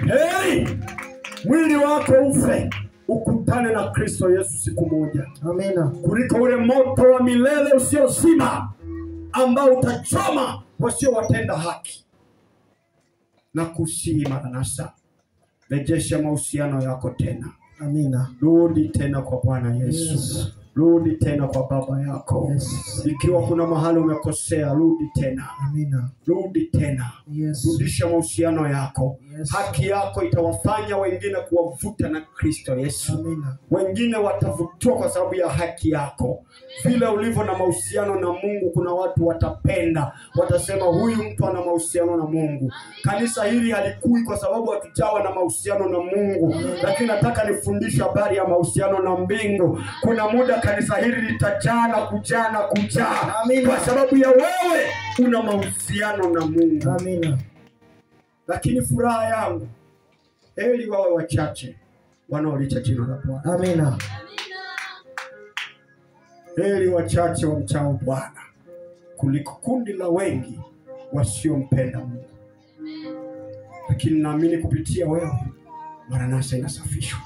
Heri mwili wako ufe ukutane na Kristo Yesu siku moja. Amina. Kuliko ule moto wa milele usiozima ambao utachoma wasiowatenda haki. Na kusihi Maranatha, rejesha mahusiano yako tena. Amina. Rudi tena kwa Bwana Yesu. Yes. Rudi tena kwa baba yako. Yes. Ikiwa kuna mahali umekosea, rudi tena. Amina. Rudi tena. Yes. Rudisha mahusiano yako. Yes. Haki yako itawafanya wengine kuwavuta na Kristo Yesu. Amina. Wengine watavutiwa kwa sababu ya haki yako. Vile ulivyo na mahusiano na Mungu, kuna watu watapenda, watasema huyu mtu ana mahusiano na Mungu. Kanisa hili halikui kwa sababu hatujawa na mahusiano na Mungu, lakini nataka nifundishe habari ya mahusiano na mbingu. Kuna muda kanisa hili litajaa na kujaa na kujaa kwa sababu ya wewe una mahusiano na Mungu. Amina. Lakini furaha yangu, heri wawe wachache wanaolicha jina la Bwana. Amina. Heri wachache wamchao Bwana kuliko kundi la wengi wasiompenda Mungu. Lakini naamini kupitia wewe Maranatha inasafishwa.